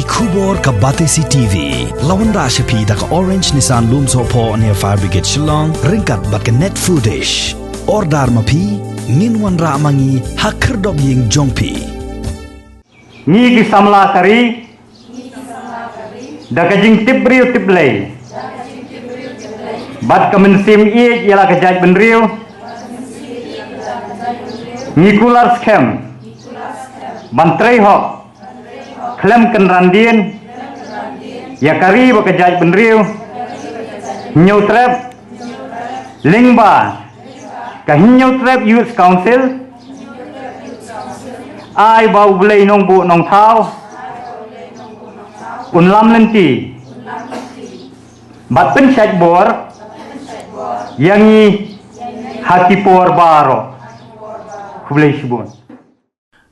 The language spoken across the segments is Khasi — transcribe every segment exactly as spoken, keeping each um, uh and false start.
Khubor ka Batesi T V la wanrah sha phi da ka Orange Nissan Lumsohphoh near Fire Brigade Shillong ryngkat bad ka Net Foodish. Order ma phi, ngin wanrah ma ngi ha khyrdop ïing jong phi. Ngi ki samla ka ri da ka jingtip briew tip Blei bad ka mynsiem ïeit ïa la ka jaitbynriew, ngi kular skhem ban trei hok khlem kynran dien ïa ka ri bad ka jaitbynriew. Hynñiewtrep lyngba ka Hynñiewtrep Youth Council, ai ba U Blei Nongbuh Nongthaw un lam lynti bad pynshait bor ïa ngi ha ki por baroh. Khublei shibun.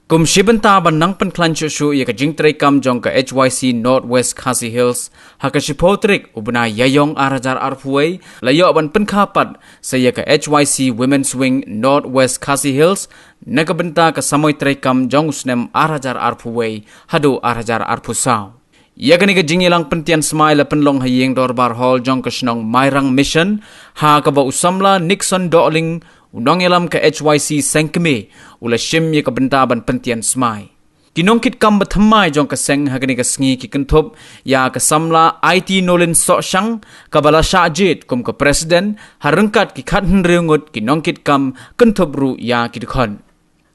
Kum shi bynta ban nang pynkhlaiñ shuh shuh ïa ka jingtreikam jong ka H Y C North West Khasi Hills, ha ka shiphew tarik u bnai Ïaïong ar hajar arphew wei la ïoh ban pynkha pat sa ïa ka H Y C Women's Wing North West Khasi Hills na ka bynta ka samoi treikam jong u snem ar hajar arphew wei haduh ar hajar arphew saw. Ïa kane ka jingïalang pyntian smai la pynlong ha ïing dorbar hall jong ka shnong Mairang Mission, ha kaba u samla Nixon Dohling, u nongïalam ka H Y C seng kmie, u la shim ïa ka bynta ban pyntian smai. Ki nongkitkam ba thymmai jong ka seng ha kane ka sngi ki kynthup ïa ka samla Aiti Nolin Sohshang, kaba la shah jied kum ka president, ha ryngkat ki khathynriew ngut ki nongkitkam, kynthup ruh ïa ki dkhot.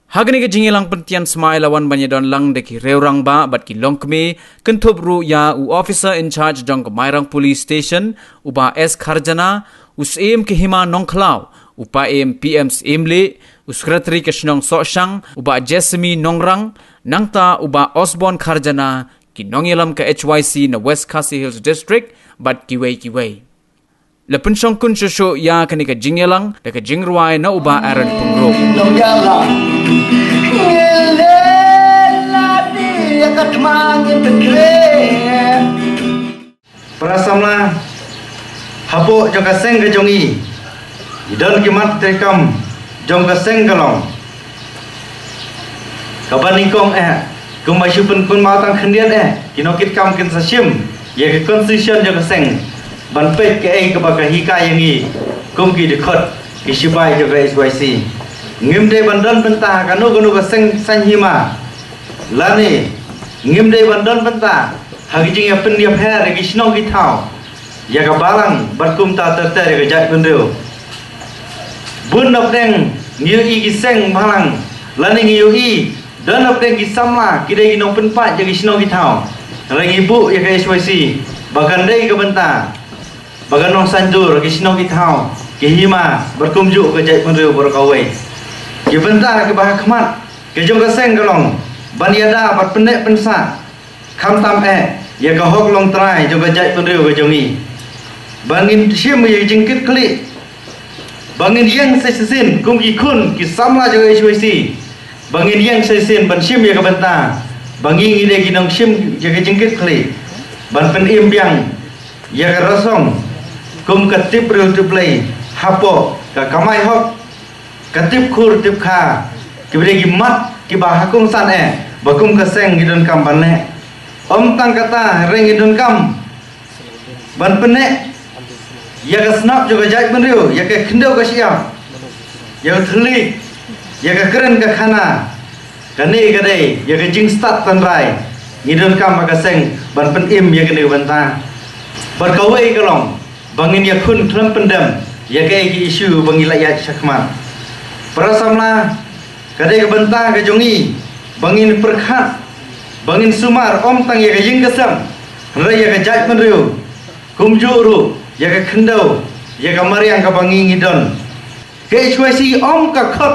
Ha kane ka jingïalang pyntian smai la wan ban ïadon lang da ki riew rangbah bad ki longkmie, kynthup ruh ïa u officer in charge jong ka Mairang Police Station, u Bah S Kharjana, u Syiem ka Hima Nongkhlaw, u Paiem P M Syiemlieh, u secretary ka shnong Sohshang, u Bah Jessamy Nongrang, nangta u Bah Osborne Kharjana, ki nongïalam ka H Y C na West Khasi Hills District, bad kiwei kiwei. La pynshongkun shuh shuh ïa kane ka jingïalang da ka jingrwai na u Bah Aaron Pyngrope. Para samla, hapoh jong ka seng ka jong i, i don ki mat treikam jong ka seng ka long kaba nyngkong eh, kumba shu pynkynmaw tang khyndiat eh, ki nongkitkam kin sa shim ïa ka constitution jong ka seng, ban peit kaei kaba ka hikai ïa ngi kum ki dkhot, ki shipai jong ka H Y C. Ngim dei ban don bynta ha kano kano ka seng saiñ hima, lane ngim dei ban don bynta ha ki jingïapynïapher ïa ki shnong ki thaw, ïa ka balang bad kumta ter ter ïa ka jaitbynriew. Bun napdeng ngi ïohi ki seng balang, lane ngi ïohi don napdeng ki samla ki dei ki nongpynpait ïa ki shnong ki thaw. Hynrei ngi buh ïa ka H Y C ba kan dei ka bynta ba kan nang saiñdur ki shnong ki thaw, ki hima bad kumjuh ka jaitbynriew baroh kawei. Ki bynta kiba ha khmat ka jong ka seng ka long ban ïada bad pynneh pynsah, khamtam eh ïa ka hok longtrai jong ka jaitbynriew ka jong ngi. Ba ngin shim ïa ka jingkitkhlieh, ba ngin ïeng sa shisien kum ki khun ki samla jong ka H Y C, ba ngin ïeng sa shisien ban shim ïa ka bynta ba ngi ngi dei ki nongshim ïa ka jingkitkhlieh, ban pynim biang ïa ka rasong kum ka tip briew tip Blei hapoh ka kamai hok, ka tip khur tip kha, kiba dei ki mat kiba ha kongsan eh ba kum ka seng ngi donkam ban leh. Ym tang kata, hynrei ngi donkam ban pynneh ïa ka shnap jong ka jaitbynriew, ïa ka khyndew ka shyiap, ïa ka thylliej, ïa ka kren ka khana. Kane ka dei ïa ka jingstad tynrai ngi donkam ha ka seng ban pynim ïa kane ka bynta. Bad kawei ka long ba ngin ïakhun khlem pyndem ïa kaei ki issue ba ngi la ïaid shakhmat. Para samla, ka dei ka bynta ka jong ngi ba ngin pyrkhat, ba ngin sumar ym tang ïa ka ïing ka sem, hynrei ïa ka jaitbynriew, kumjuh ruh ïa ka khyndew, ïa ka mariang kaba ngi ngi don. Ka H Y C ym ka khot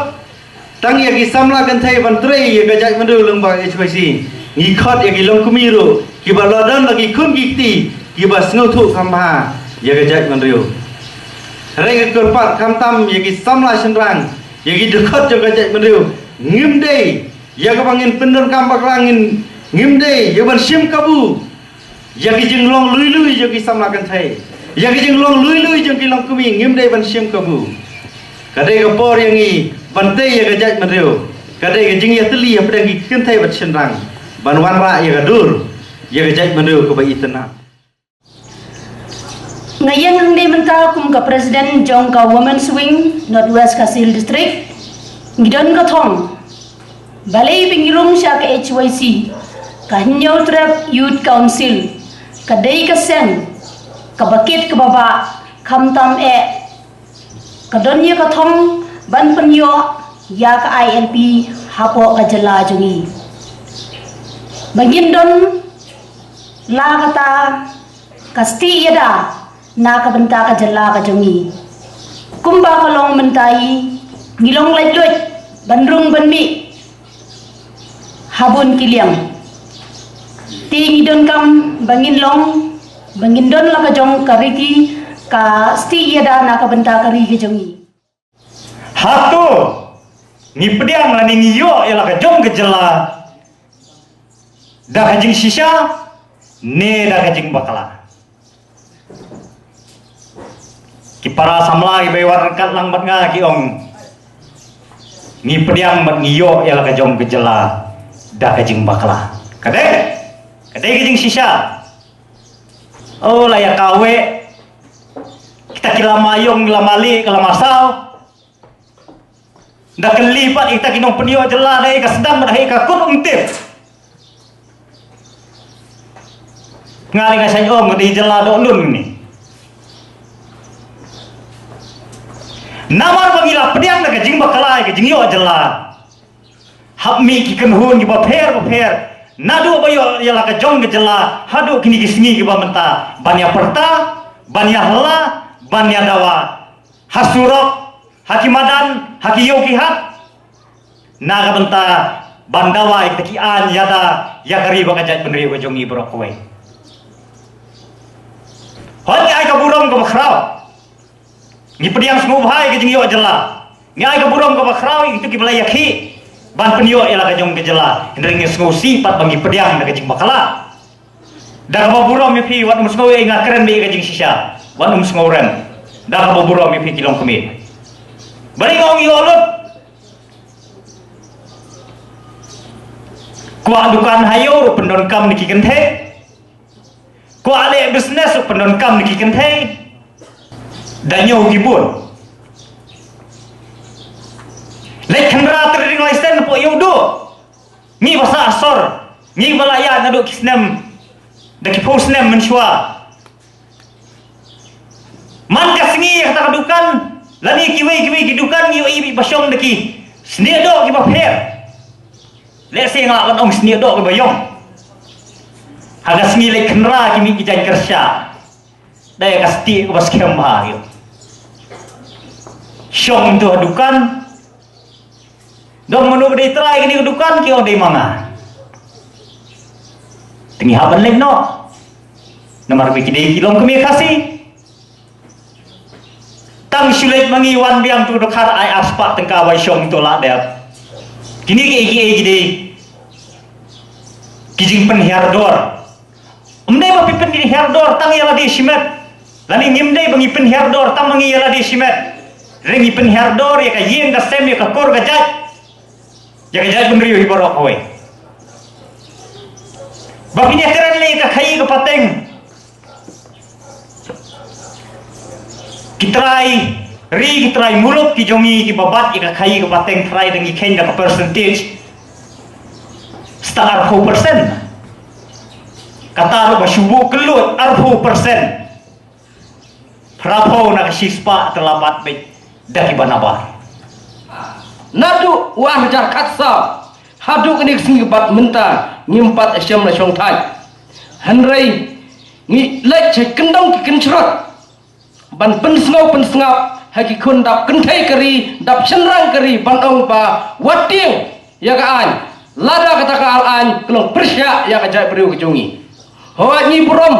tang ïa ki samla kynthei ban trei ïa ka jaitbynriew lyngba ka H Y C. Ngi khot ïa ki longkmie ruh kiba la don la ki khun ki kti kiba sngewthuh kham bha ïa ka jaitbynriew. Hynrei ka kyrpad khamtam ïa ki samla shynrang, ïa ki dkhot jong ka jaitbynriew. Ngim dei ïa kaba ngin pyndonkam bakla, ngin, ngim dei ïa ban shim kabu ïa ki jinglong lui lui jong ki samla kynthei, ïa ki jinglong lui lui jong ki longkmie, ngim dei ban shim kabu. Ka dei ka por ïa ngi ban tei ïa ka jaitbynriew. Ka dei ka jingïatylli hapdeng ki kynthei bad shynrang ban wanrah ïa ka dur. ïa ka jaitbynriew kaba itynnad. Nga ïeng hangne mynta kum ka President jong ka Women's Wing North West Khasi Hills District. Ngi don ka thong, balei ba ngi rung sha ka H Y C, ka Hynñiewtrep Youth Council, ka dei ka seng kaba kit kaba bah, khamtam eh ka don ïa ka thong ban pynïoh ïa ka I L P hapoh ka jylla jong ngi. Ba ngin don la kata ka stieh ïada na ka bynta ka jylla ka jong ngi. Kumba ka long mynta hi, ngi long laitluid ban rung ban mih ha bun ki liang. Te ngi donkam ba ngin long, ba ngin don la ka jong ka riti, ka stieh ïada na ka bynta ka ri ka jong ngi. Hato ngi pdiang lane ngi ïoh ïa la ka jong ka jylla da ka jingshisha ne da ka jingbakla? Ki para samla kiba ïa wad ryngkat lang bad nga ki ong, ngi pdiang bad ngi ïoh ïa la ka jong ka jylla da ka jingbakla. Ka dei, ka dei ka jingshisha. Oh, la ïa kawei kita ki lama ïong, lama lieh, ka lama saw. Da kylli pat ïa kita ki nongpynïoh jylla, da ïa ka sdang bad ha ïa ka kut um tip. Nga lei nga shait ong ka dei jylla doh lun ni. Namar ba ngi la pdiang da ka jingbakla ïa ka jingïoh jylla. Hap mih ki kynhun kiba pher bapher, naduh ba ïoh ïa la ka jong ka jylla haduh kine ki sngi kiba mynta, ban ïa pyrta, ban ïa hla, ban ïa dawa ha surok, ha ki madan, ha ki ïew ki hat, na ka bynta ban dawa ïa kita ki aiñ ïada ïa ka ri bad ka jaitbynriew ka jong ngi baroh kawei. Hooid, ngi ai ka burom kaba khraw. Ngi pdiang sngewbha ïa ka jingïoh jylla. Ngi ai ka burom kaba khraw ïa kito kiba la ïakhih ban pynïoh ïa la ka jong ka jylla. Hynrei ngi sngewsih pat ba ngi pdiang da ka jingbakla. Da kaba burom ïa phi, wat ym sngew ïa nga kren beit ïa ka jingshisha. Wat ym sngew rem. Da kaba burom ïa phi ki longkmie. Balei nga ong ïoh lut? Kwah dukan ha ïew ruh pyndonkam da ki kynthei. Kwah leh business ruh pyndonkam da ki kynthei. Da ñiew ki bun. Leit khynra trading license hapoh ïew duh. Ngi ba sah sor, ngi ba la ïaid naduh ki snem, da ki phew snem mynshuwa. Man ka sngi ïa kata ka dukan, lane kiwei kiwei ki dukan ngi ïohi beit ba shong da ki snieh doh kiba pher. Lehse nga lah ban ong snieh doh kiba ïong. Ha ka sngi leit khynra ki mih ki jaiñ kyrsha. Da ïa ka stieh kaba skhem bha ïoh. Shong to ha dukan. Dong mano ba dei trai kane ka dukan, ki ong dei ma nga. Te ngi hap ban leit noh. Namar ba ki dei ki longkmie Khasi. Tang shu leit ma ngi wan biang to dkhar ai arspah tyngka bai shong to la dep. Kine kiei kiei ki dei ki jingpynhiar dor. Ym dei ba phi pynhiar dor tang ïa lade shimet. Lane ngim dei ba ngi pynhiar dor tang ma ngi ïa lade shimet. Hynrei ngi pynhiar dor ïa ka ïing ka sem, ïa ka kur ka jait, ïa ka jaitbynriew hi baroh kawei. Ba phin ïa kren leh ïa ka khaïi ka pateng. Ki trai ri, ki trai muluk ki jong ngi kiba bat ïa ka khaïi ka pateng, trai da ngi kheiñ da ka percentage. Stad arphew percent. Kata ruh ba shu buh kylluid arphew percent. Phraphew na ka shispah te la bat beit da kiba nabar. Naduh u ar hajar khatsaw haduh kane ka sngi bad mynta ngim pat shem la shongthait. Hynrei ngi leit sha kyndong ki kynshrot ban pynsngew pynsngap ha ki khun dap kynthei ka ri, dap shynrang ka ri, ban ong ba wat tieng ïa ka aiñ, lada kata ka aiñ ka long pyrshah ïa ka jaitbynriew ka jong ngi. Hooid, ngi burom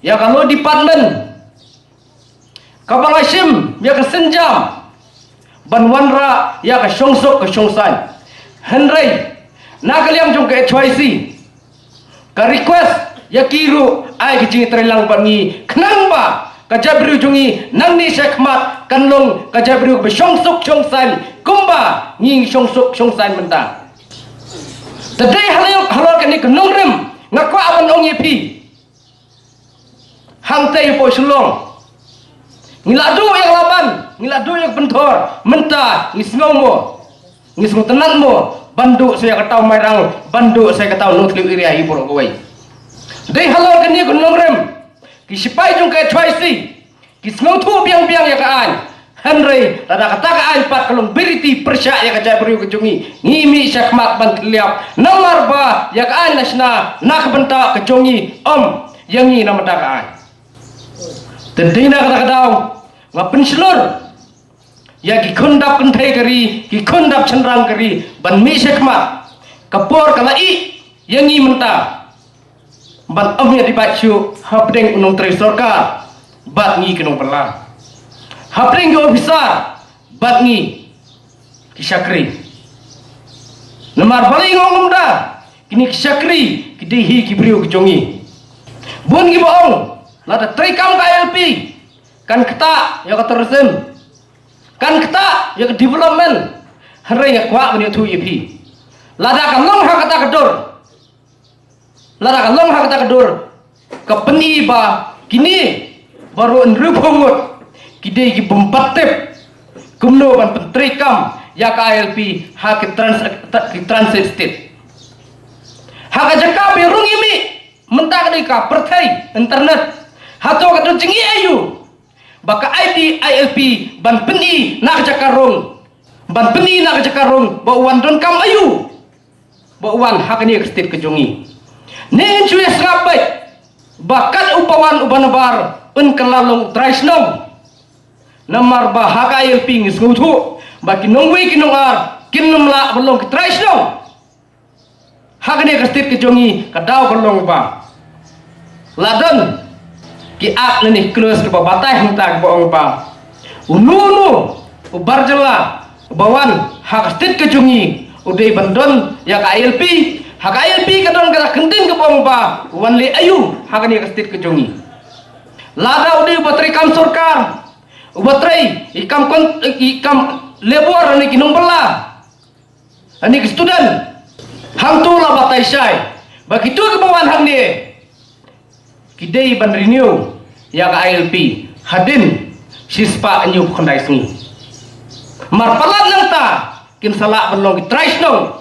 ïa ka Law Department kaba la shim ïa ka sienjam ban wanrah ïa ka shongsuk ka shongsaiñ. Hynrei na ka liang jong ka H Y C, ka request ïa ki ruh ai ka jingtreilang bad ngi khnang ba ka jaitbynriew jong ngi nangne shakhmat kan long ka jaitbynriew kaba shongsuk shongsaiñ kumba ngi shongsuk shongsaiñ mynta. Te dei halor, halor kane ka nongrim Nga kwah ban ong ïa phi, hangtei hapoh Shillong, ngi la duh ïa ka laban, ngi la duh ïa ka pynthor. Mynta ngi sngew mo, ngi sngewtynnat mo ban duh sa ïa ka taw Mairang, ban duh sa ïa ka taw Nongthliew area hi baroh kawei. Dei halor kane ka nongrim, ki sipai jong ka H Y C ki sngewthuh biang biang ïa ka aiñ. Hynrei lada kata ka aiñ pat ka long barrier pyrshah ïa ka jaitbynriew ka jong ngi, ngi mih shakhmat ban tylliap. Namar ba ïa ka aiñ la shna na ka bynta ka jong ngi, ym ïa ngi na ka bynta ka aiñ. Te dei na kata ka daw nga pynshlur ïa ki khun dap kynthei ka ri, ki khun dap shynrang ka ri ban mih shakhmat. Ka por ka la ih ïa ngi mynta ban ym ïa dibat shuh hapdeng u nongtrei sorkar bad ngi ki nongbylla, hapdeng ki officer bad ngi ki shakri. Namar balei nga ong kumta? Kine ki shakri ki dei hi ki briew ki jong ngi. Bun kiba ong lada treikam ka I L P kan ktah ïa ka tourism, kan ktah ïa ka development. Hynrei nga kwah ban ïathuh ïa phi, lada ka long ha kata ka dur, lada ka long ha kata ka dur, ka pyni ba kine baroh hynriewphew ngut ki dei ki bym pat tip kumno ban pyntreikam ïa ka I L P ha ki trans-, ki transit state. Ha ka jaka ba rung ïa mih mynta ka dei ka pyrthei internet. Hato ka don jingïa aïu ba ka I D I L P ban pyni na ka jaka rung, ban pyni na ka jaka rung ba u wan donkam aïu, ba u wan ha kane ka state ka jong ngi? Ne ngin shu ïa sngap beit ba kat uba wan uba nabar un kylla long u trai shnong. Namar ba ha ka I L P ngi sngewthuh ba ki nongwei ki nongar kin ym lah ban long ki trai shnong. Ha kane ka state ka jong ngi ka daw ka long ba la don ki act lane ki clause kiba batai hangta kiba ong ba uno uno u bar jylla uba wan ha ka state ka jong ngi u dei ban don ïa ka I L P. Ha ka I L P ka don kata ka kyntien kaba ong ba u wan leh aïu ha kane ka state ka jong ngi. Lada u dei uba treikam sorkar, uba trei i kam kon-, i kam labour lane ki nongbylla, ani ki student, hangto la batai shai ba kito kiba wan hangne ki dei ban renew ïa ka I L P hadien shispah hynñiewphew khyndai sngi. Mar palat nangta kin sa lah ban long ki trai shnong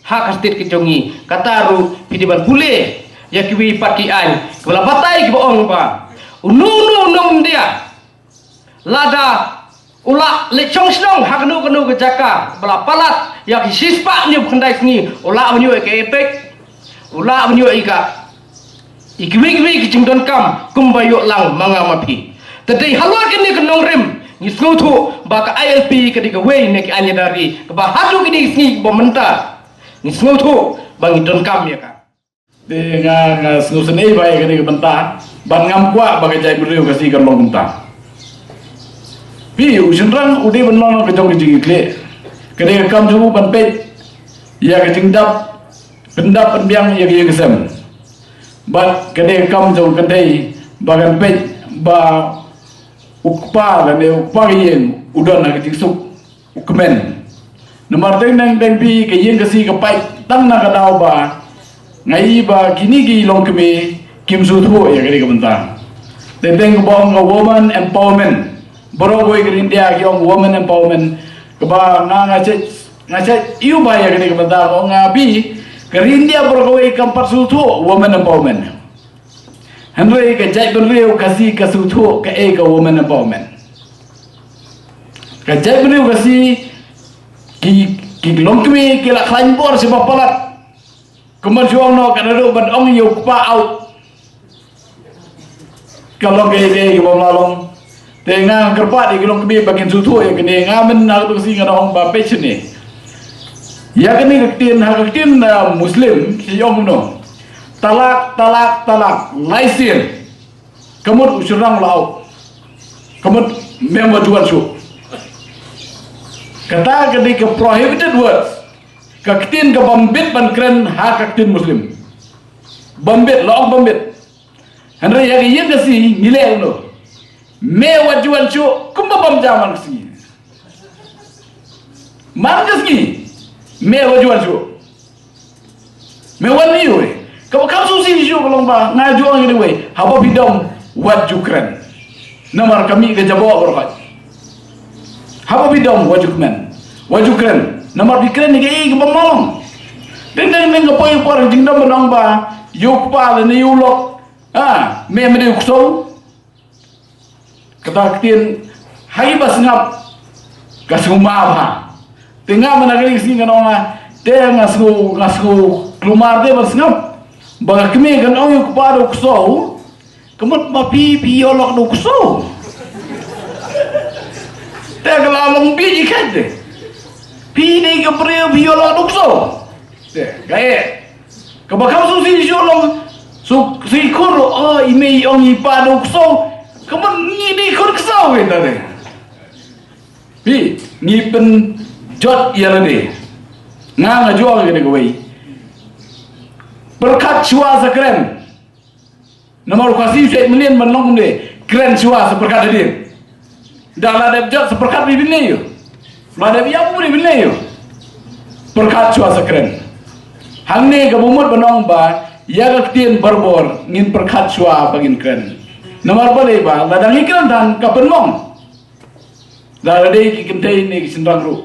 ha ka state ka jong ngi. Kata ruh phi dei ban pule ïa kiwei pat ki aiñ kiba la batai kiba ong ba uno uno u nong India lada u lah leit shong shnong ha kano kano ka jaka ba la palat ïa ki shispah hynñiewphew khyndai sngi, u lah ban ïoh ïa ka EPIC, u lah ban ïoh ïa ka, ïa kiwei kiwei ki jingdonkam kumba ïoh lang ma nga ma phi. Te dei halor kane ka nongrim ngi sngewthuh ba ka I L P ka dei kawei na ki aiñ ïada ri kaba haduh kine ki sngi kiba mynta ngi sngewthuh ba ngi donkam ïa ka. Te nga, nga sngewsynei ba ïa kane ka bynta, ban ngam kwah ba ka jaitbynriew Khasi kan long kumta. Phi, u shynrang u dei ban long ka jong ka jingïakhlieh. Ka dei ka kam jong u ban peit ïa ka jingdap, pyndap pynbiang ïa ka ïing ka sem. Bad ka dei ka kam jong ka kynthei ba kan peit ba u kpa lane u kpa ka ïing u don ha ka jingsuk u kmen. Namar teng teng teng phi, ka ïing Khasi ka pait tang na ka daw ba nga i ba kine ki longkmie kim sngewthuh ïa kane ka bynta. Teng teng kaba ong ka woman empowerment, baroh kawei ka ri India ki ong woman empowerment. Kaba nga, nga check, nga check ïa u ba ïa kane ka bynta, ka ong nga phi, ka ri India baroh kawei kam pat sngewthuh woman empowerment. Hynrei ka jaitbynriew Khasi ka sngewthuh kaei ka women empowerment. Ka jaitbynriew Khasi ki, ki longkmie ki la khlaiñ bor sha ba palat. Kumban shu ong noh, ka naduh ban ong ïa u kpa out, ka long kaei kaei kaba ym lah long. Te nga kyrpad ïa ki longkmie ba kin sngewthuh ïa kane, nga mynta ka dong shi nga ong ba peit shane. Ïa kane ka ktien, ha ka ktien, ah, Muslim ki ong kumno? Talak, talak, talak, lai sien. Ka mut u shynrang u la out. Ka mut mem wat ju wan shuh. Kata ka dei ka prohibited words. Ka ktien kaba ym bit ban kren ha ka ktien Muslim. Bym bit, la ong bym bit. Hynrei ïa ka ïing Khasi ngi leh kumno? Me wat ju wan shuh, kumba bym jam man ka sngi. Man ka sngi me wat ju wan shuh. Me wan ïa u, eh. Kaba kham sngewsih Ka long ba nga ju ong ïa kawei, haba phi dom wat ju kren. Namar ka mih ka jaboh baroh. Haba phi dom wat ju kmen, wat ju kren. Namar phi kren ïa kaei kaba ym long. Deng deng deng ka poi por jingdom ba long ba ïa u kpa lane ïa u lok. Ah, me me dei u ksew. Kata ka ktien ha kiba sngap ka sngewma bha. Te nga mynta ka sngi nga ong nga, te nga sngew, nga sngew kulmar te ban sngap ba ka kmie kan ong ïa u kpa da u ksew. Ka mut ba phi, phi ïoh lok da u ksew. Te ka la long phi ji khat te. Phi dei ka briew phi ïoh lok da u ksew. Te ka eh. Kaba kham sngewsih shuh long, shu, shu i khun ruh, oh, i mei i ong i pa da u ksew. Ka mut ngi dei khun ksew kita te. Phi, ngi pynjot ïa lade. Nga nga ju ong ïa kane kawei. Pyrkhat shuwa sa kren. Namar u Khasi u shait mlien ban long kumne, kren shuwa sa pyrkhat hadien. Da la dep jot sa pyrkhat, phi bin leh ïa u. La dep ïap, phi bin leh ïa u. Pyrkhat shuwa sa kren. Hangne kaba mut ban ong ba ïa ka ktien barabor ngin pyrkhat shuwa ba ngin kren. Namar balei ba lada ngi kren than ka pynmong. Lada dei ki kynthei ne ki shynrang ruh.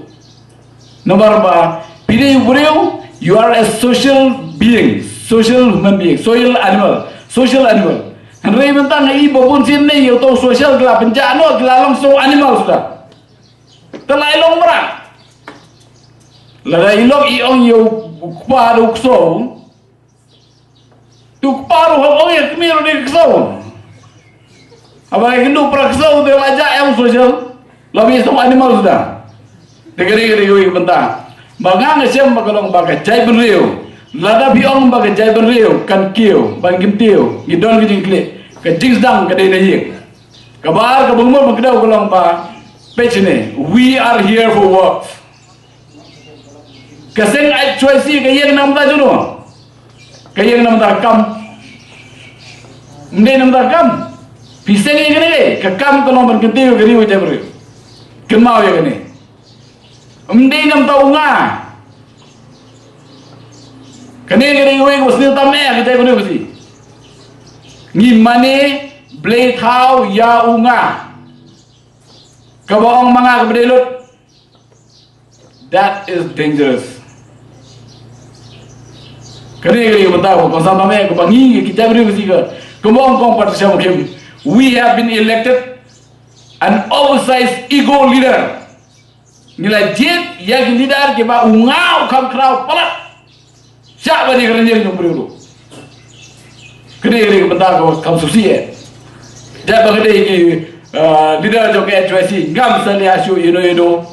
Namar ba phi dei u briew, you are a social being, social human being, social animal, social animal. Hynrei mynta nga i ba bun sien ne ïa uto u social ki la pynjah noh, ki la long snow animal suda. Te la i long mrad. Lada i lok i ong ïa u kpa da u ksew. Tu kpa ruh hok ong ïa kmie ruh dei ksew. Haba ïa kynduh para ksew te la jah ïa u social. La bi snow animal suda. Te ka dei ka dei ka bynta. Ba nga nga shem ba ka long ba ka jaitbynriew. Lada phi ong ba ka jaitbynriew kan kiew, ban kyntiew, ngi don ka jingkylli. Ka jingsdang ka dei na ïing. Kaba ar kaba mut ba ka dei ka long ba peit shane. We are here for work. Ka seng H Y C ka ïeng na ka bynta jong no. Ka ïeng na ka bynta kam. Ym dei na ka bynta kam. Phi seng ïa kane ka kam ka long ban kyntiew ïa ka ri u jaitbynriew. Kynmaw ïa kane. Ym dei na ka bynta u nga. Kane ka dei kawei ka sniew tam eh ka jaitbynriew Khasi. Ngi mane blei thaw ïa u nga. Kaba ong ma nga kaba dei lut. That is dangerous. Kane ka dei ka bynta ba kongsan tam eh kaba ngi ki jaitbynriew Khasi ka. Kumba ong kong Patricia Mukhim, we have been elected an oversized ego leader. Ngi la jied ïa ki leader kiba u nga u kham khraw palat. Shah ba dei ka rynïeng jong u briew ruh. Ka dei ka dei ka bynta kaba kham sngewsih eh. Dei ba ka dei ki, uh, leader jong ka H Y C ngam sa leh shuh ïano ïano.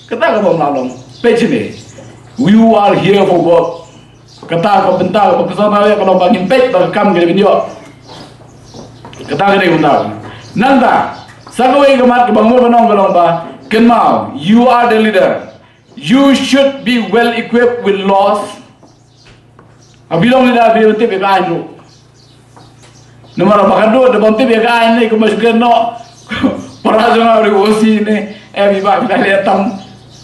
Kata kaba ym lah long. Peit shane. You are here for work. Kata ka bynta kaba ka sa ba ka long ba ngin peit ba ka kam ka dei ban ïoh. Kata ka dei ka bynta. Nangta sa kawei ka mat kaba nga mut ban ong ka long ba kynmaw, you are the leader. You should be well equipped with laws. Haba phi long leader phi dei ban tip ïa ka aiñ ruh. Namar ba ka dei da ban tip ïa ka aiñ ne kumba shu kren noh. Para jong nga u dei u O C ne, eh, phi ba phi la leh tam.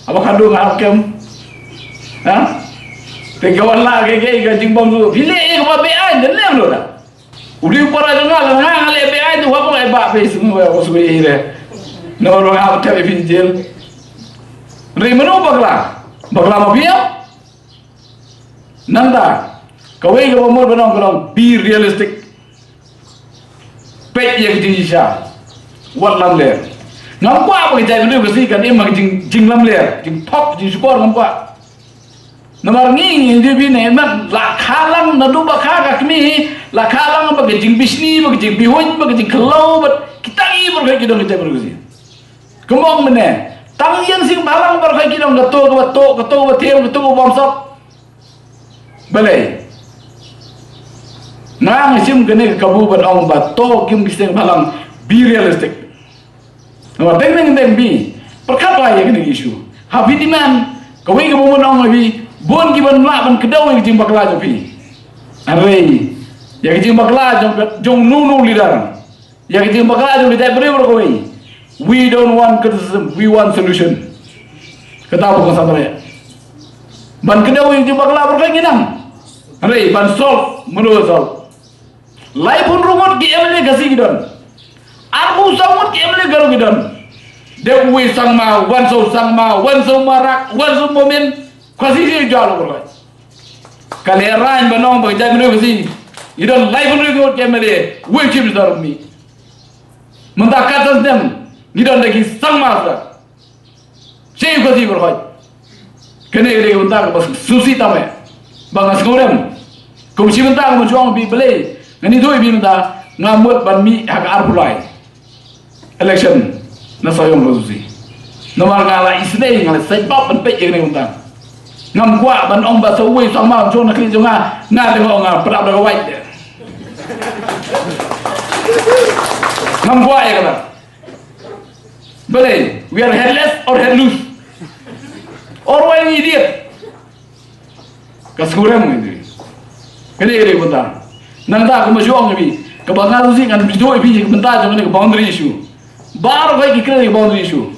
Haba ka dei nga hap kem. Ha? Te ka wan la ka, ka, ka jingbam ruh. Phi leh ïa kaba be aiñ, da leh ruh da. U dei u para jong nga, la nga nga leh be aiñ, te u hap ong, eh, bah, phi sngewbha, u sngewbha ïa i re. Namar ba nga hap tep ïa phi jail. Hynrei mano bakla? Bakla ma phi ïa? Nangta kawei kaba mut ban ong ka long, be realistic. Peit ïa ka jingshisha. Wat lamler. Ngam kwah ba ka jaitbynriew Khasi kan im ha ka jing, jinglamler, jingthok, jingshukor, ngam kwah. Namar ngi ngi ju bi ne mat la kha lang naduh ba kha ka kmie, la kha lang ba ka jingbishni, ba ka jingbihuid, ba ka jingkhlaw, ba kita ngi baroh ki don ka jaitbynriew Khasi. Kumba ong mynne, tang ïing sing bhalang baroh ki don kato kaba toh, kato kaba them, kato kaba bamsap. Balei? Nga nga shim kane ka kabu ban ong ba to kim ki seng bhalang, be realistic. Namar deng deng deng bi pyrkhat ba ïa kane ka issue. Ha phi demand kawei ka bun ban ong ha phi bun ki ban lah ban kdew ïa ka jingbakla jong phi. Hynrei ïa ka jingbakla jong jong no no leader. Ïa ka jingbakla jong ka jaitbynriew baroh kawei. We don't want criticism, we want solution. Kata ba kongsan tam eh. Ban kdew ïa ka jingbakla baroh kawei ngi nang. Hynrei ban solve, mano solve? Laiphew hynriew ngut ki M L A Khasi ki don. Arphew saw ngut ki M L A Garo ki don. Dep uwei Sangma, wan saw Sangma, wan saw Marak, wan saw Momin. Khasi ki jalo ko. Ka lehrain ba nong ba jait menu Khasi. Ngi don laiphew hynriew ngut ki M L A. Uwei chief minister mi. Mynta kat san snem ngi don da ki Sangma sa. Shi u Khasi baroh. Kane ka dei ka bynta kaba sngewsih tam eh. Ba nga sngewrem. Kum shi bynta nga mynjong bi Blei. Ngan ïathuh ïa phi mynta nga mut ban mih ha ka arphew lai election na Sohiong constituency. Namar nga la isynei, nga la sait bap ban peit ïa kane ka bynta. Ngam kwah ban ong ba sa uwei Sangma jong na kli jong nga, nga te nga ong nga pynap da ka wait. Ngam kwah ïa kata. Balei, we are headless or head loose? Or we are idiot? Ka sngewrem ngi dei. Ka dei, ka dei bynta. Nangta kumba shu ong ïa phi, kaba nga ruh sih ngan ïathuh ïa phi ka bynta jong kane ka boundary issue. Baroh ki kren ïa ka boundary issue.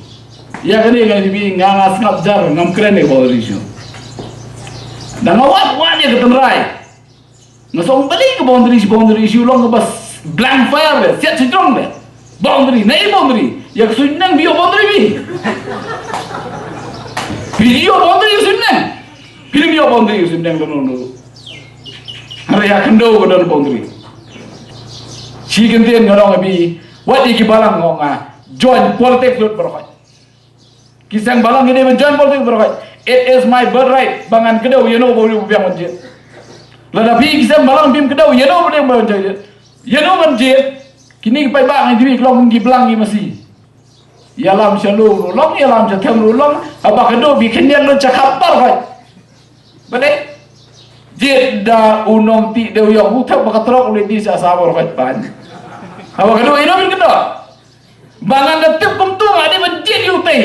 Ïa kane ka dei phi, nga, nga sngap jar, ngam kren ïa ka boundary issue. Da nga wad, wad ïa ka tynrai. Nga shu ong balei ka boundary, boundary issue long kaba blank fire de, siat shi jrong de. Boundary, naei boundary? Ïa ka suiñ bneng phi ïoh boundary phi. Phi ïoh boundary ïa ka suiñ bneng. Phi ym ïoh boundary ïa ka suiñ bneng, no, no, no. Hynrei ha khyndew ka don boundary. Shi kyntien nga ong ïa phi, wat ïa ki balang, nga ong nga, join politics lut baroh. Ki seng balang ki dei ban join politics baroh. It is my birthright ba ngan kdew ïano ba u biang ban jied. Lada phi ki seng balang phim kdew ïano ba dei ban jied, ïano ban jied. Kine ki paidbah ngi dei ki long ki blang ki masi. Ïalam sha lum ruh long, ïalam sha them ruh long. Haba kdew phi khyndiat lut sha khap baroh. Balei? Jied da u nongtih dewïong, u thep ba ka trok u leit die sha Assam baroh pan. Haba kdew ïano ban kdew. Ba ngan da tip kumto, nga dei ban jied ïa utei.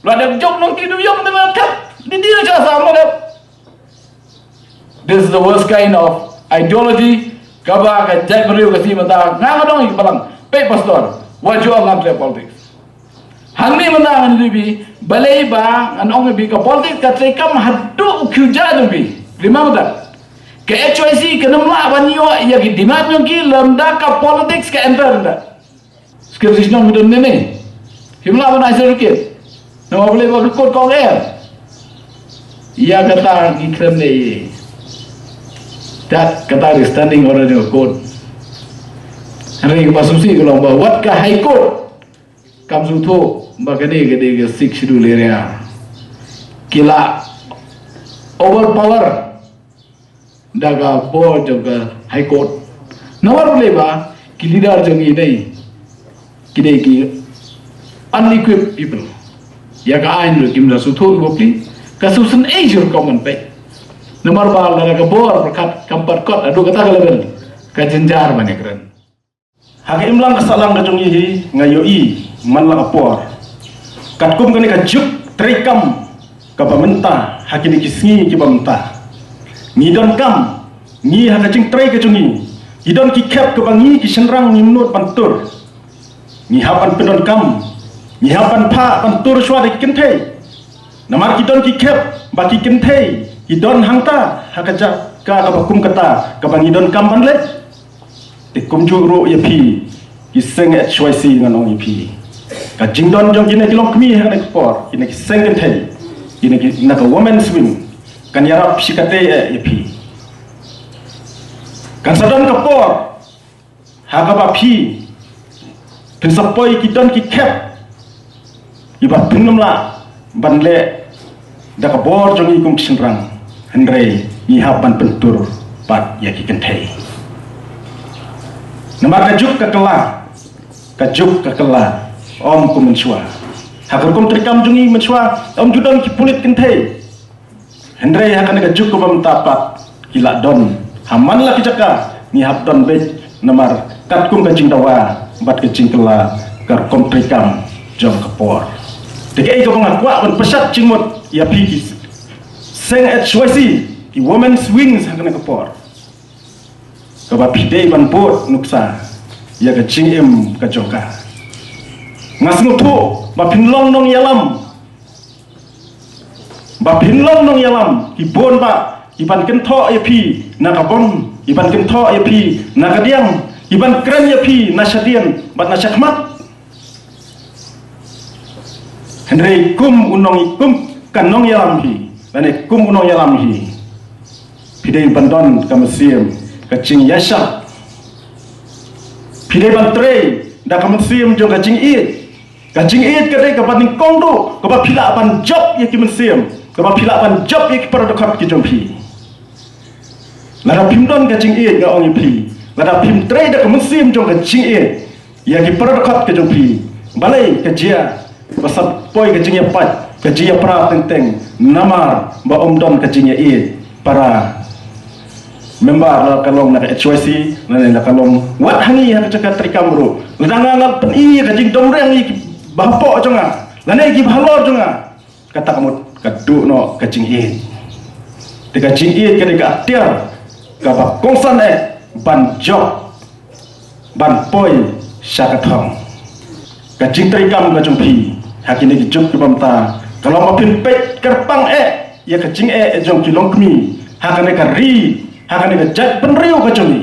Lada jop nongtih dewïong te ban thep, dei dei sha Assam la dep. This is the worst kind of ideology. Kaba ka jaitbynriew Khasi mynta, nga nga dong ïa ki balang. Peit pastor, wat ju ong ngam treh politics. Hangne mynta ngan ïathuh ïa phi, balei ba ngan ong ïa phi ka politics ka trei kam haduh u khiew ja jong phi. Remember that. Ka H Y C kan ym lah ban ïoh ïa ki demand jong ki lymda ka politics ka enter ynda. Secretary Shnong ki don ne ne. Him lah ban ai certificate. Namar balei ba ka court ka ong eh. Ïa kata ngi khlem ne. That kata ka standing order jong ka court. Hynrei ba sumsi ka long ba wat ka High Court kam sngewthuh ba kane ka dei ka Sixth Schedule area. Ki la overpower da ka bor jong ka High Court. Namar balei ba ki leader jong ngi dei ki dei ki unequipped people. Ïa ka aiñ ruh kim da sngewthuh ïa u bapli. Ka sngewsynei jur common peit. Namar ba lada ka bor pyrkhat kam pat kot haduh kata ka level, ka jynjar ban ïakren. Ha ka imlang ka sahlang ka jong ngi hi nga ïohi man la ka por. Katkum kane ka juk treikam kaba mynta ha kine ki sngi kiba mynta. Ngi donkam, ngi ha ka jingtrei ka jong ngi. Ngi don ki khep kaba ngi ki shynrang ngim nud ban tur. Ngi hap ban pyndonkam, ngi hap ban phah ban tur shuwa da ki kynthei. Namar ki don ki khep ba ki kynthei ki don hangta ha ka jaka kaba kum kata kaba ngi donkam ban leh. Te kumjuh ruh ïa phi ki seng H Y C ngan ong ïa phi. Ka jingdon jong kine ki longkmie ha kane ka por, kine ki seng kynthei, kine ki na ka women's wing, kan ïarap shikatdei eh ïa phi. Kan sa don ka por ha kaba phi phin sa poi ki don ki khep kiba phin ym lah ban leh da ka bor jong ngi kum ki shynrang, hynrei ngi hap ban pyntur pat ïa ki kynthei. Namar ka juk ka kylla, ka juk ka kylla, ym kum mynshuwa. Ha ka rukom treikam jong ngi mynshuwa ym ju don ki pulit kynthei. Hynrei ha kane ka juk kaba mynta pat ki la don ha man la ki jaka, ngi hap don beit namar katkum ka jingdawa bad ka jingkylla ka rukom treikam jong ka por. Te kaei kaba nga kwah ban pynshai jingmut ïa phi ki seng H Y C, ki women's wings ha kane ka por, kaba phi dei ban bud nuksa ïa ka jingim ka jong ka. Nga sngewthuh ba phin long nongïalam, ba phin long nongïalam, ki bun ba ki ban kynthoh ïa phi na ka bynta Ki ban kynthoh ïa phi na ka diang, ki ban kren ïa phi na shadien bad na shakhmat. Hynrei kum u nong, kum ka nongïalam hi, lane kum u nongïalam hi, phi dei ban don ka mynsiem ka jingïaishah. Phi dei ban trei da ka mynsiem jong ka jingïeit. Ka jingïeit ka dei kaba nyngkong duh, kaba phi lah ban jop ïa ki mynsiem, kaba phi lah ban jop ïa ki para dkhot ki jong phi. Lada phim don ka jingïeit, nga ong ïa phi, lada phim trei da ka mynsiem jong ka jingïeit ïa ki para dkhot ki jong phi, balei ka jia ba sa poi ka jingïapait, ka jingïapra teng teng, namar ba ym don ka jingïeit. Para member, la ka long na ka H Y C, lane la ka long wat hangne ha ka jaka treikam ruh, lada nga, nga pyni ïa ka jingdom reng ïa kiba hapoh jong nga, lane kiba halor jong nga, kata ka mut ka duh noh ka jingïeit. Te ka jingïeit ka dei ka atiar kaba kongsan eh ban jop, ban poi sha ka thong. Ka jingtreikam ka jong phi ha kine ki juk kiba mynta ka long ba phin peit kyrpang eh ïa ka jingeh jong ki longkmie ha kane ka ri, ha kane ka jaitbynriew ka jong ngi.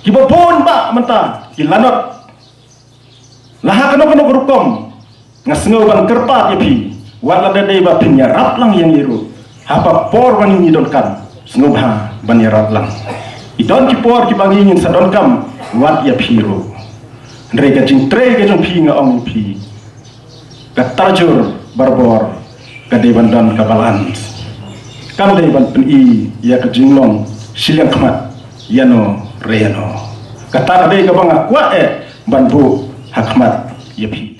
Kiba bun bah mynta ki lanot, la ha kano kano ka rukom. Nga sngew ban kyrpad ïa phi, wat lada dei ba phin ïarap lang ïa ngi ruh, ha ka por ba ngi donkam, sngewbha ban ïarap lang. Ki don ki por kiba ngi ngin sa donkam wat ïa phi ruh. Hynrei ka jingtrei ka jong phi, nga ong ïa phi, ka tarjur barabor ka dei ban don ka balance. Kam dei ban pyni ïa ka jinglong shiliang khmat ïano re ïano. Kata ka dei kaba nga kwah eh ban buh ha khmat ïa phi.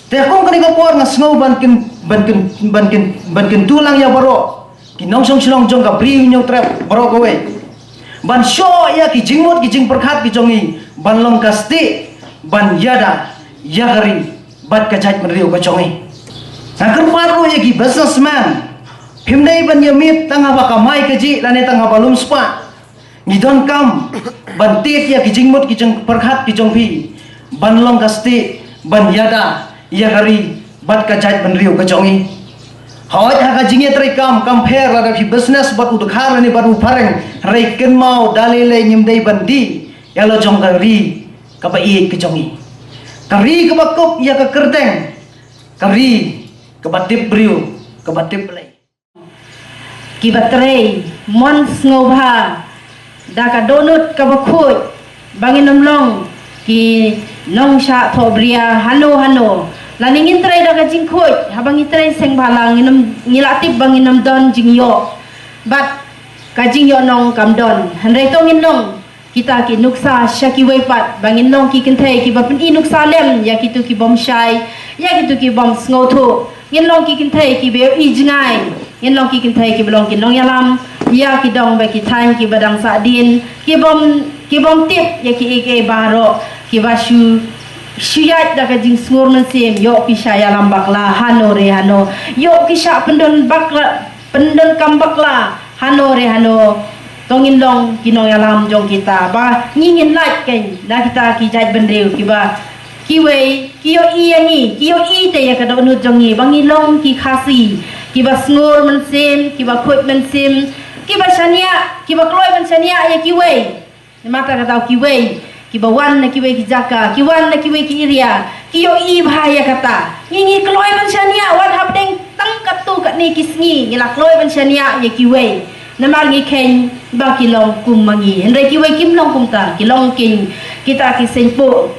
Te kum kane ka por nga sngew ban kyn, ban kyn, ban kyn, ban kyntu lang ïa baroh ki nongshong shnong jong ka Bri u Hynñiewtrep baroh kawei, ban shoh ïa ki jingmut ki jingpyrkhat ki jong ngi ban long ka stieh ban ïada ïa ka ri bad ka jaitbynriew ka jong ngi. Nga kyrpad ruh ïa ki businessman, phim dei ban ïa miet tang haba kamai kajih lane tang haba lum spah. Ngi donkam ban tied ïa ki jingmut ki jingpyrkhat ki jong phi ban long ka stieh ban ïada ïa ka ri bad ka jaitbynriew ka jong ngi. Hooid, ha ka jingïatreikam kam pher lada phi business bad u dkhar ne bad u phareng, hynrei kynmaw da lei lei ngim dei ban die ïa la jong ka ri kaba ïeit ka jong ngi. Ka ri kaba kup ïa ka kyrteng, ka ri kaba tip briew, kaba tip Blei. Kiba trei mon sngewbha da ka dohnud kaba khuid ba ngin ym long ki nongshah thohbria hano hano. Lane ngin trei da ka jingkhuid, haba ngi trei seng bha lang ngin ym, ngi la tip ba ngin ym don jingïoh bad ka jingïohnong kam don. Hynrei to ngin long kita ki nuksa sha kiwei pat, ba ngin long ki kynthei kiba pyni nuksa lem ïa kito ki bym shai, ïa kito ki bym sngewthuh. Ngin long ki kynthei kiba ïohi jngai, ngin long ki kynthei kiba long ki nongïalam ïa ki dong bad ki thaiñ kiba dang sahdien, ki bym, ki bym tip ïa kiei kiei baroh, kiba shu, shu ïaid da ka jingsngur mynsiem, ïoh ki shah ïalam bakla hano re hano, ïoh ki shah pyndon bakla, pyndonkam bakla hano re hano. To ngin long ki nongïalam jong kita, ba ngi ngin lait kein na kita ki jaitbynriew kiba kiwei ki ïohi ïa ngi, ki ïohi te ïa ka dohnud jong ngi ba ngi long ki Khasi kiba sngur mynsiem, kiba khuid mynsiem, kiba shaniah, kiba kloi ban shaniah ïa kiwei. Namar kata ka daw kiwei kiba wan na kiwei ki jaka, ki wan na kiwei ki area, ki ïohi bha ïa kata. Ngi, ngi kloi ban shaniah wat hapdeng tang katto katne ki sngi, ngi la kloi ban shaniah ïa kiwei. Namar ngi kheiñ ba ki long kum ma ngi. Hynrei kiwei kim long kumta, ki long kein kita ki seiñpuh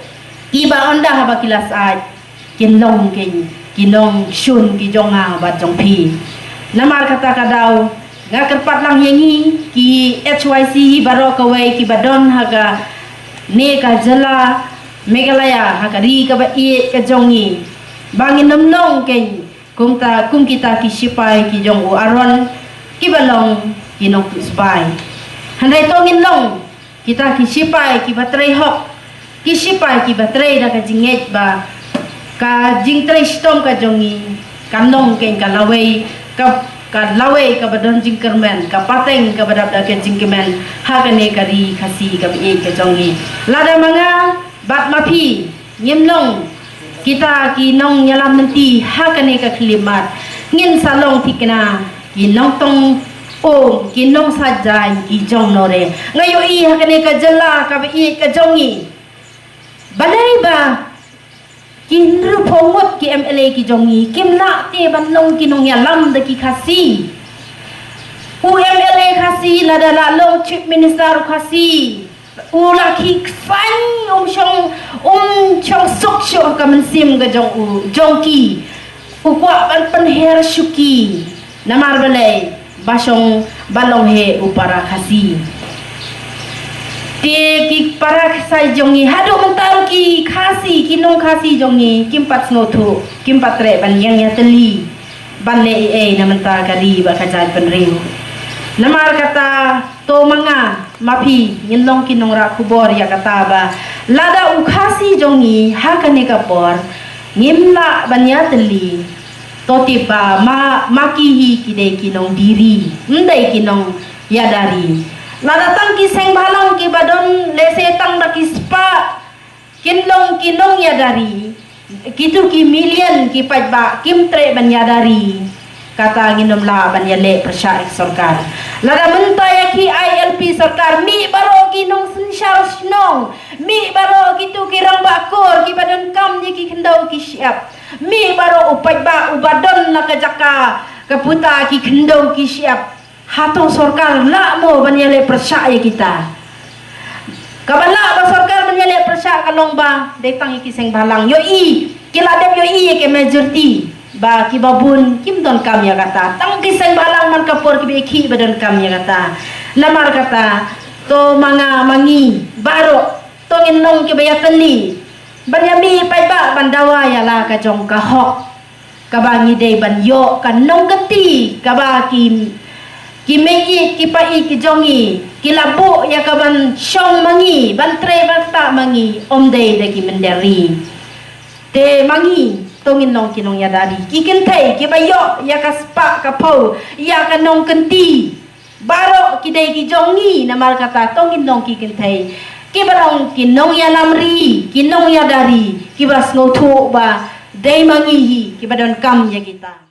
kiba ynda haba ki la syaid kin long kein ki nongshun ki jong nga bad jong phi. Namar kata ka daw nga kyrpad lang ïa ngi ki H Y C baroh kawei kiba don ha kane ka jylla Meghalaya, ha ka ri kaba ïeit ka jong ngi, ba ngin ym long kein kumta, kum kita ki shipai ki jong u Aaron kiba long ki nongtuh sbai. Hynrei to ngin long kita ki shipai kiba trei hok, ki shipai kiba trei da ka jingngeit ba ka jingtrei shitom ka jong ngi kan long kein ka lawei, ka, ka lawei kaba don jingkyrmen, ka pateng kaba dap da ka jingkmen ha kane ka ri Khasi kaba ïeit ka jong ngi. Lada ma nga bad ma phi ngim long kita ki nongïalam lynti ha kane ka khyllipmat, ngin sa long thikna ki nongtong Ong ki nongshad jaiñ ki jong Nore. Nga ïohi ha kane ka jylla kaba ïeit ka jong ngi, balei ba ki hynriewphew ngut ki MLA ki jong ngi kim lah te ban long ki nongïalam da ki Khasi. U MLA Khasi lada la long Chief Minister u Khasi, u la khih ksain, um shong, um shong suk shuh ka mynsiem ka jong u, jong ki. U kwah ban pynher shuki. Namar balei? Ba shong ba long hi u para Khasi. Te ki para Khasi jong ngi, haduh mynta ruh ki Khasi, ki nong Khasi jong ngi kim pat sngewthuh, kim pat treh ban ïeng ïatylli ban leh ei ei na mynta ka ri bad ka jaitbynriew. Namar kata, to ma nga ma phi ngin long ki nongrah khubor ïa kata ba lada u Khasi jong ngi ha kane ka por ngim lah ban ïatylli, to tip ba ma, ma ki hi ki dei ki nongdie ri, ym dei ki nongïada ri. Lada tang ki seng bhalang kiba don lehse tang da ki spah kin long ki nongïada ri, kitu ki million ki paidbah kim treh ban ïada ri, kata ngin ym lah ban ïaleh pyrshah ïa ka sorkar. Lada mynta ïa ki ILP sorkar, mih baroh ki nongsynshar shnong, mih baroh kitu ki rangbah kur kiba donkam ïa ki khyndew ki shyiap, mih baroh u paidbah uba don la ka jaka ka puta ki khyndew ki shyiap. Hato sorkar lah mo ban ïaleh pyrshah ïa kita? Kaba lah ba sorkar ban ïaleh pyrshah ka long ba dei tang ïa ki seng bhalang. Ïohi, ki la dep ïohi ïa ki majority ba kiba bun kim donkam ïa kata. Tang ki seng bhalang man ka por kiba ïakhih ba donkam ïa kata. Namar kata, to ma nga ma ngi baroh, to ngin long kiba ïatylli ban ïamih paidbah ban dawa ïa la ka jong ka hok, kaba ngi dei ban ïoh ka nongkynti kaba ki, ki mei ïeit ki pa ïeit ki jong ngi ki la buh ïa ka ban shong ma ngi, ban trei ban ktah ma ngi, ym dei da ki mynder ri. Te ma ngi, to ngin long ki nongïada ri, ki kynthei kiba ïoh ïa ka spah ka phew, ïa ka nongkynti. Baroh ki dei ki jong ngi, namar kata to ngin long ki kynthei kiba long ki nongïalam ri, ki nongïada ri, kiba sngewthuh ba dei ma ngi hi kiba donkam ïa kita.